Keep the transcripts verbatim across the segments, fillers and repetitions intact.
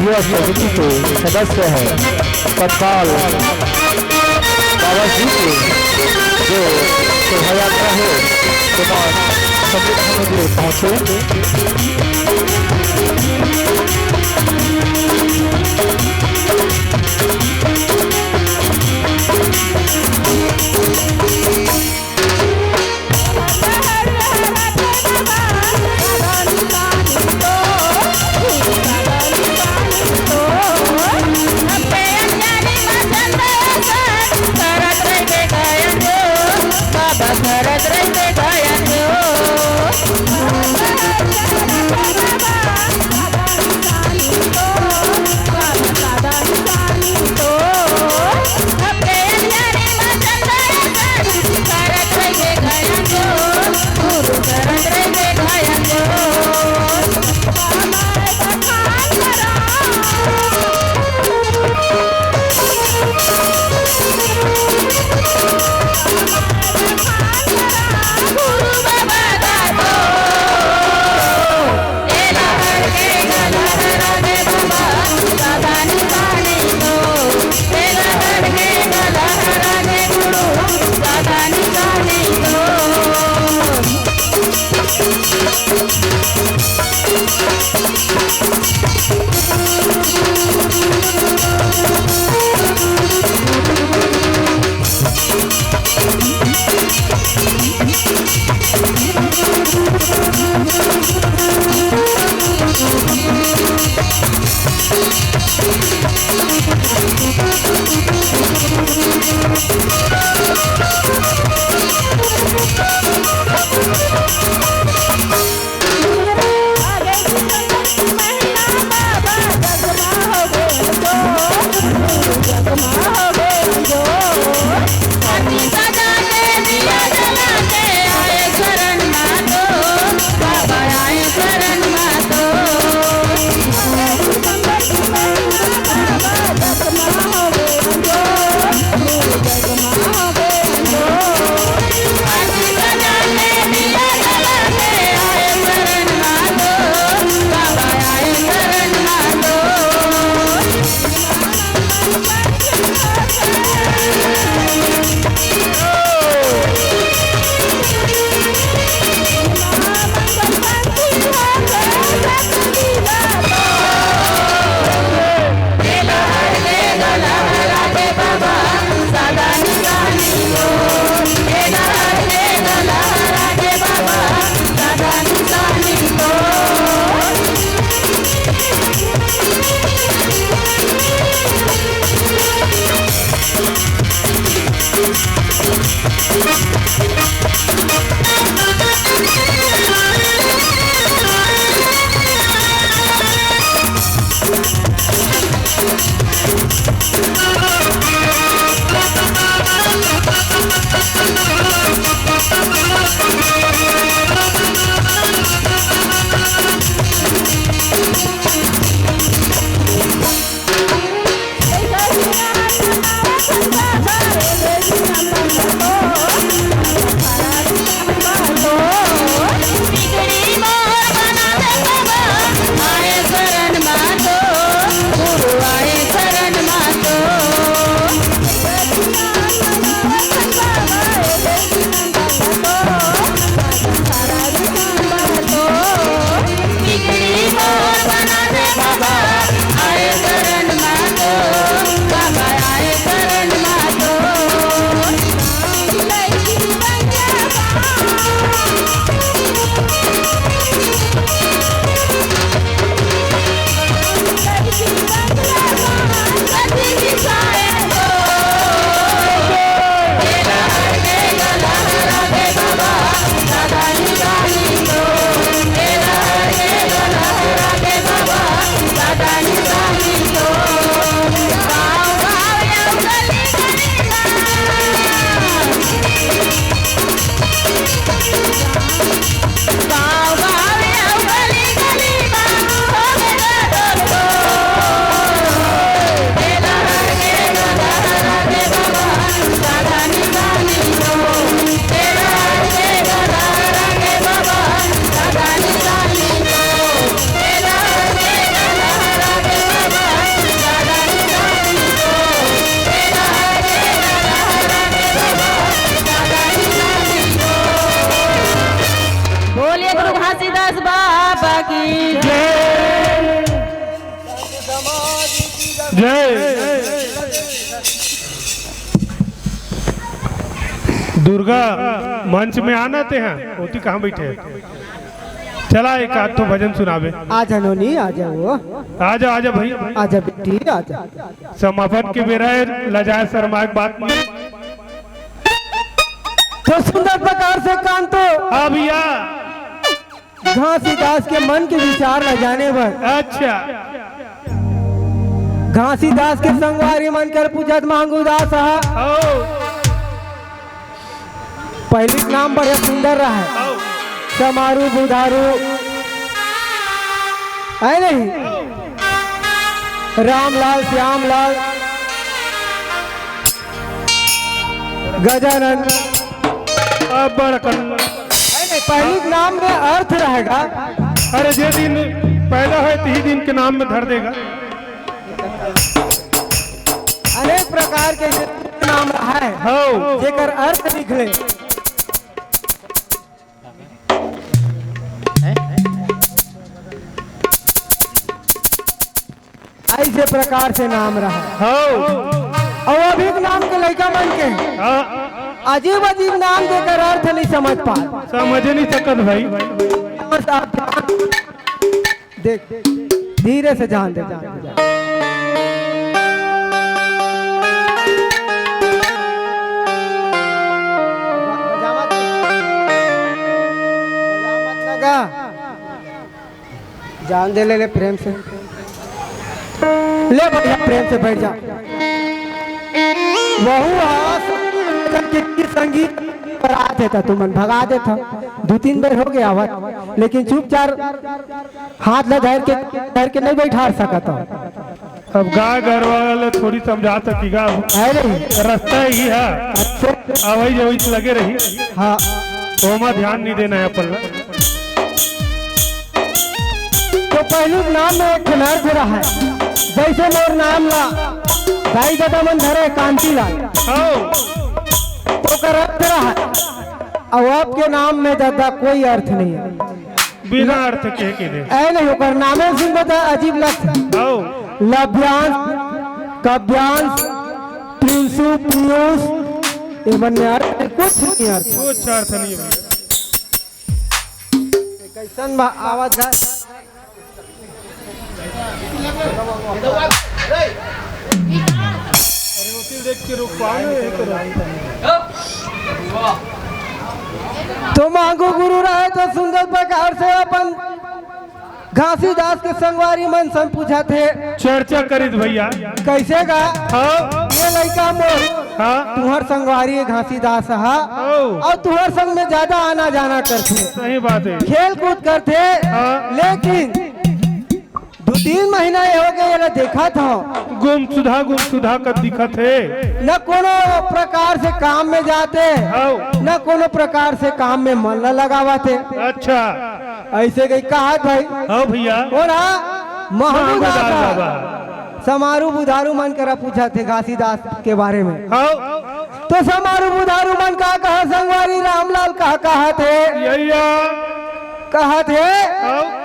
समिति के सदस्य है पटवाल बाबा जी के जो शोभा यात्रा है, के बाद संगीत मंडली पहुंचे। बोलिए गुरु घासीदास बाबा की। जय। जय। दुर्गा, मंच में आना ते हैं, ओती कहाँ बैठे हैं? चला, एक आध ठो भजन सुनावे। आजा नोनी, आजा वो। आजा, आजा भाई। आजा बेटी, आजा। समापन के बेरा है, लजाए शर्माए के बात नहीं। तो सुंदर प्रकार से कांतो। हाँ भैया। घासीदास के मन के विचार ला जाने बर। अच्छा। घासीदास के संगवारी मन कर पूछत मांगू दास हा। हो। पहली नाम बढ़िया सुंदर रहा है। हो। समारू बुधारू। है नहीं? रामलाल, श्यामलाल, गजानन। अब्बड़ अकन। है नहीं, पहली नाम में अर्थ रहेगा। अरे, जे दिन पैदा होय, तिही दिन के नाम में धर देगा। अनेक प्रकार के नाम रहा है, हो। जेकर अर्थ निकले। ऐसे प्रकार से नाम रहा। हो। और अभी के नाम के लइका मन के हाँ। अजीब अजीब नाम देकर अर्थ नहीं समझ पा। समझ नहीं सकत भाई। बस आप देख, धीरे से जान दे, जान दे, जान दे। जान दे, ले, ले, प्रेम से। ले भैया, प्रेम से बैठ जा। वहू हा संगीत पर आ देता, तुमन भगा देता। दू तीन बेर हो गया आवत, लेकिन चुपचाप हाथ ला धर के, धर के नहीं बैठा सकत हो। अब गाय गरवा ले थोड़ी समझा सकीगा। अरे। रास्ता ही है। अच्छा। आवई जवई लगे रही। हाँ। ओमा ध्यान नहीं देना है अपन ला। तो पहलू नाम में एक ठन अर्थ रहा है, जैसे मोर नाम ला दाई ददा मन धरे कांति लाल। हाँ। तो ओकर अर्थ रहा है। अब आपके नाम में दादा कोई अर्थ नहीं है। बिना अर्थ के, के दे। ऐ नहीं, ओकर नामे सुन बता, अजीब लगथे। हौ। लभ्यांश, कव्यांश, प्रिंसु, पीयूष, ए मन में अर्थ नहीं, कुछ नहीं अर्थ। कुछ अर्थ नहीं है। कैसन बा आवाज का? तो मांगू गुरु रहे तो सुंदर प्रकार से अपन घासीदास के संगवारी मन सन पूछत हे। चर्चा करित भैया। कैसे गा? हाँ। ये लइका मोर हाँ। तुहर संगवारी घासीदास हा। हाँ। और तुहर संग में ज्यादा आना जाना करथे। सही बात है। खेल कूद करथे। हाँ। लेकिन दू तीन महीना ये हो गए, एला देखत हव। गुमसुधा, गुमसुधा कस दिखत हे। न कोनो प्रकार से काम में जाथे, हव। न कोनो प्रकार से काम में मन ला लगावत हे। अच्छा। ऐसे कही कहत भाई। हव भैया। कोन हा? महंगू महंगू दास दास हा। बाबा। समारू बुधारू मन करा पूछत हे घासीदास के बारे में। हव। तो समारू बुधारू मन का कहा संगवारी रामलाल का कहत हे? यैया। कहत हे? हव।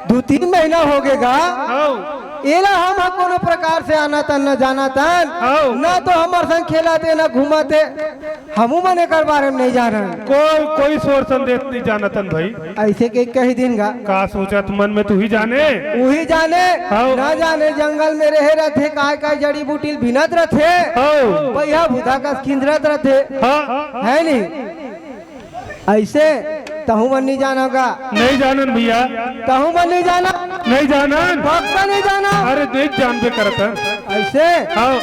दू तीन महीना हो गे गा। हव। एला हम ह कोनो प्रकार से आना तन न जाना तन। हव। न तो हमर संग खेलत हे, न घूमत हे। हमू मन एकर बारे में नहीं जानन। कोई, कोई सोर संदेश नहीं जानतन भाई। ऐसे के कही दिन गा। का सोचत मन में तू ही जाने। उही जाने। हव। ना जाने जंगल में रहे रथे, काय काय जड़ी बूटी ल बिनत रथे। हव। पहिया भूता कस खिंदरत रथे। हाँ। है नहीं? ऐसे तहू मन नहीं जाना का? नहीं जानन भैया। तहू मन नहीं जाना? नहीं जानन। पक्का नहीं जाना? अरे नहीं जानबे करतन। ऐसे? हाँ।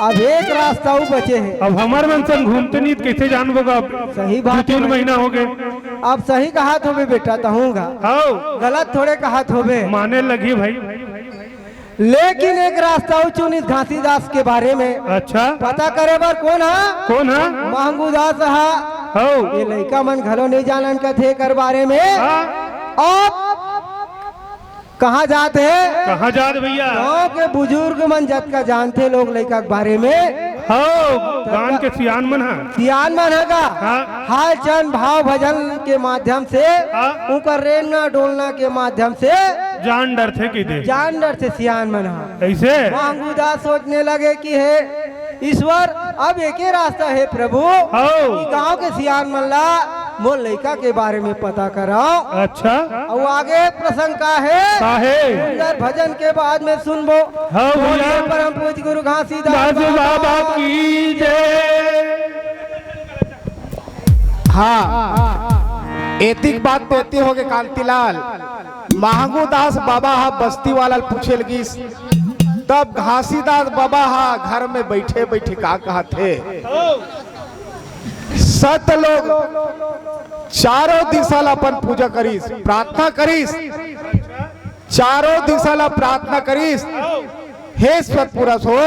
अब एक रास्ता अउ बचे हे। अब हमर मन संग घूमते नहीं, कैसे जानबो का? सही बात दू तीन है। महीना हो गए। अब सही कहत होबे बेटा, तहूँ गा। हाँ। गलत थोड़े कहत होबे। माने लगी भाई। लेकिन एक रास्ता अउ चुनिस घासीदास के बारे में। अच्छा। पता करे बर कोन हा? कोन हा? महंगू दास हा। हौ। ये लइका मन घलो नहीं जानन कथे एकर बारे में। हाँ। अब कहाँ जात हे? कहाँ जात भैया? गाँव के बुजुर्ग मन जतका जानथे लोग लइका के बारे में, हव, गांव के सियान मन ह। सियान मन ह का? हाँ। हाल चल भाव भजन के माध्यम से, हाँ। उंकर रेलना डोलना के माध्यम से जान डरथे कहिथे। जान डरथे सियान मन ह। अइसे? महंगू दास सोचने लगे कि हे ईश्वर, अब एके रास्ता हे प्रभु, हव। कि गांव के सियान मन ला मोर लइका के बारे में पता कराव। अच्छा। अउ आगे प्रसंग का हे? का हे? सुंदर भजन के बाद में सुनबो। हव भइया। बोलिए परम पूज्य गुरु घासीदास घासीदास बाबा बाबा की जय। हाँ, एतिक बात तो एती होगे कांतिलाल, महंगू दास बाबा ह बस्ती वाला ल पूछे लगिस, तब घासीदास बाबा ह घर में बइठे बइठे का कहत हे, सत लोग चारों दिशा ल अपन पूजा करिस, प्रार्थना करिस, चारों दिशा ल प्रार्थना करिस, हे सतपुरुष हो,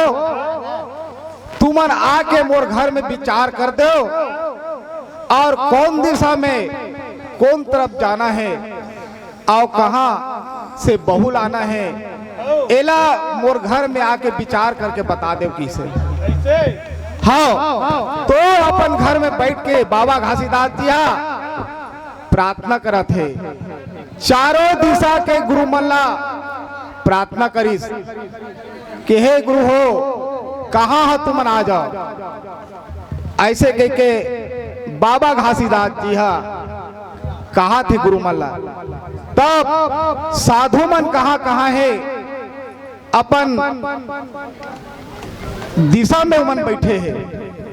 तुमन आके मोर घर में विचार कर देव अउ कौन दिशा में कौन तरफ जाना हे अउ कहाँ से बहू लाना हे, एला मोर घर में आके विचार करके बता देव कहिसे। हाँ, तो अपन घर में बइठ के बाबा घासीदास जी हा प्रार्थना करत हे। चारों दिशा के गुरु मन ला प्रार्थना करिस कि हे गुरु हो, कहाँ ह तुमन, आ जाव। अइसे कहिके बाबा घासीदास जी ह कहत हे गुरु मन ला। तब साधु मन कहाँ कहाँ हे, अपन दिशा में उमन बइठे हे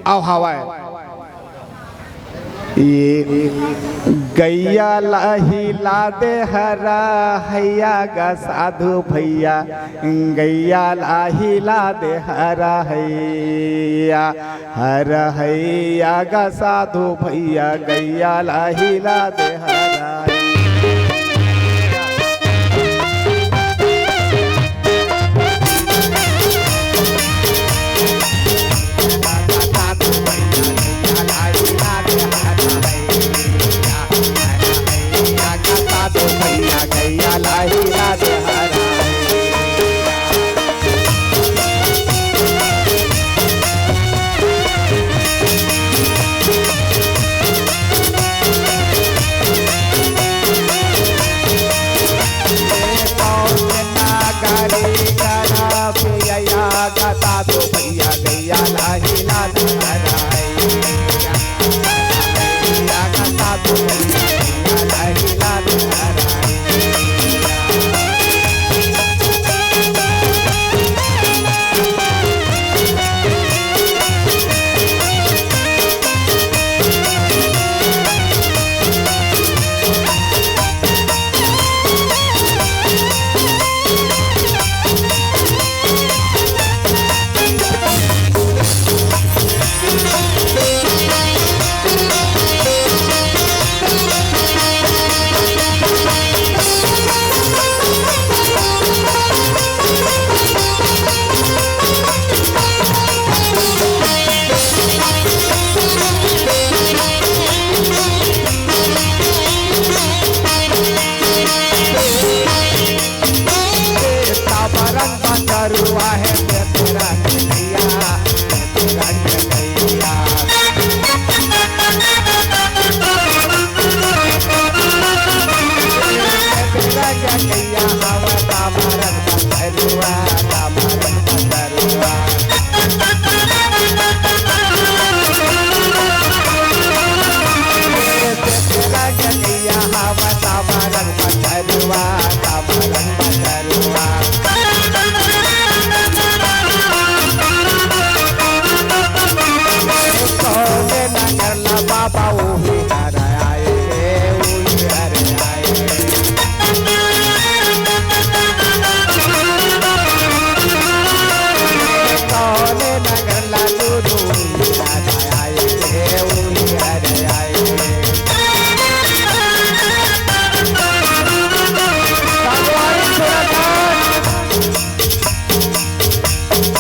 अउ हवय। ये गइया ला हिला दे हरा हैया गा साधु भइया, गइया ला हिला दे हरा हैया, हरा हैया गा साधु भइया, गइया ला हिला दे हरा हैया।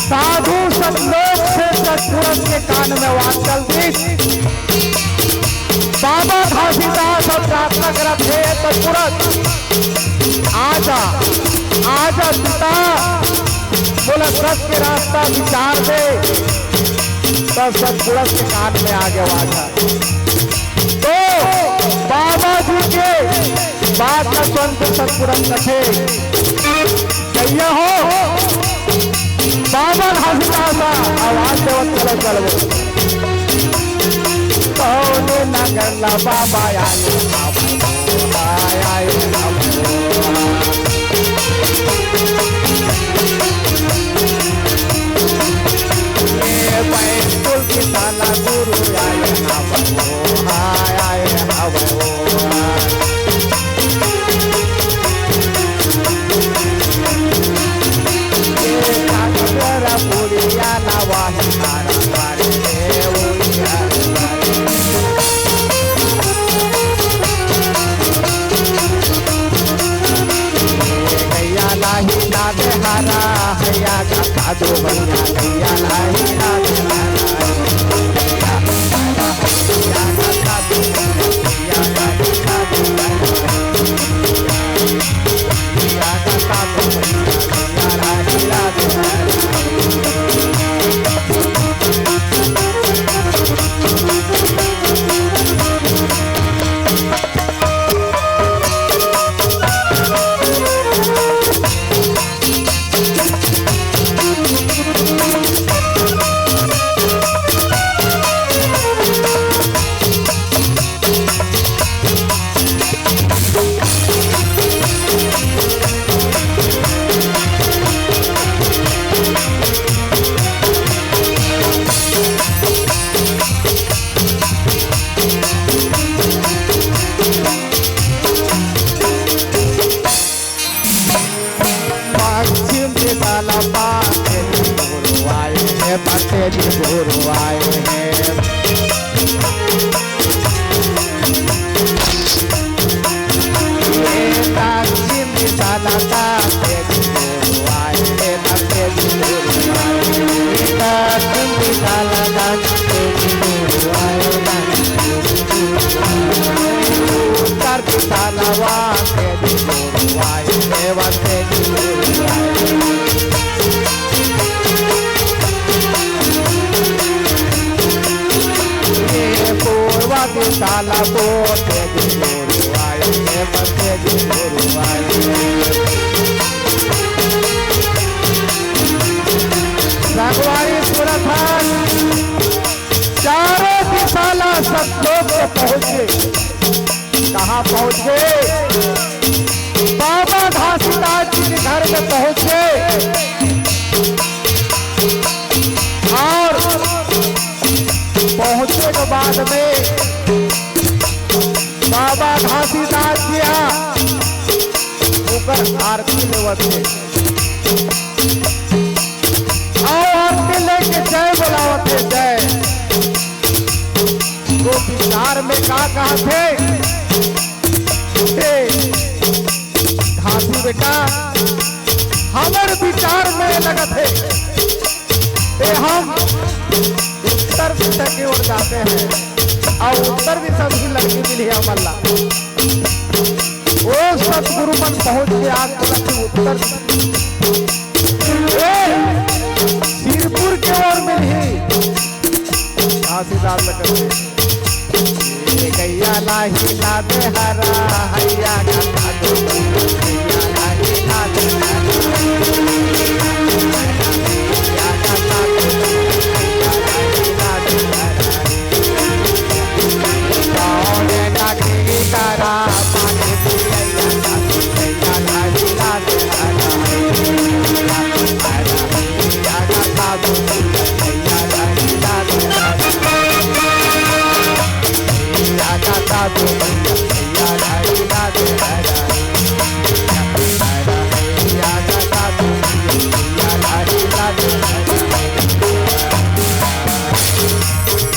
साधु संतोष से सतपुरुष के कान में वात चल दिस। बाबा घासीदास अब प्रार्थना करत हे, "सतपुरुष, आजा, आजा पिता, मोला सत्य रास्ता विचार दे।" त सतपुरस के कान में आगे आवाज ह। तो बाबा जी के बात ला सुन के सतपुरस कथे, "गइया हो, बाबा घासीदास ह, आवाज देवत चलो, चलो।" कौन नगर ला बाबा आए, आए, आए, आए। ए बैतुल की साला गुरु आए हवो, आए, आए हवो। ए कागरा पुड़िया लावा ही मारा मारे ए उड़िया। गैया लाही लागे हरा, हैया का काजू भैया, गैया लाही लागे हरा। पश्चिम दिशा ला पासे जी गुरु आए हैं, पासे जी गुरु आए हैं। ये दक्षिण दिशा ला पासे जी गुरु आए हैं, पासे जी गुरु आए हैं। ये दक्षिण दिशा ला पासे जी गुरु आए हैं। उत्तर दिशा ला वासे जी गुरु आए, देवा से जी गुरु आए। ये पूर्व दिशा ला बोसे जी गुरु आए, देवा से जी गुरु आए। संगवारी सुरत हन, चारों दिशा ला सतलोक में पहुंचे। कहाँ पहुंच गए? बाबा घासीदास जी के घर में पहुंच गए। और पहुंचे के बाद में बाबा घासीदास जी हा ओकर आरती लेवत हे। और आरती लेके जय बोलावत हे, जय। तो विचार में का कहत हे? हे घासी बेटा, हमर विचार में लगत हे, ते हम उत्तर दिशा के ओर जाते हैं और उत्तर दिशा भी लड़की मिली है हमन ला। ओ सतगुरु मन पहुंच के आज बोला कि उत्तर, ए, सिरपुर के ओर मिली। घासीदास लगत हे। ये गैया लाही ला दे हरा, हैया का साधु, गैया लाही ला दे हरा।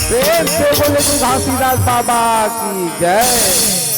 प्रेम से बोले तो घासीदास बाबा की जय।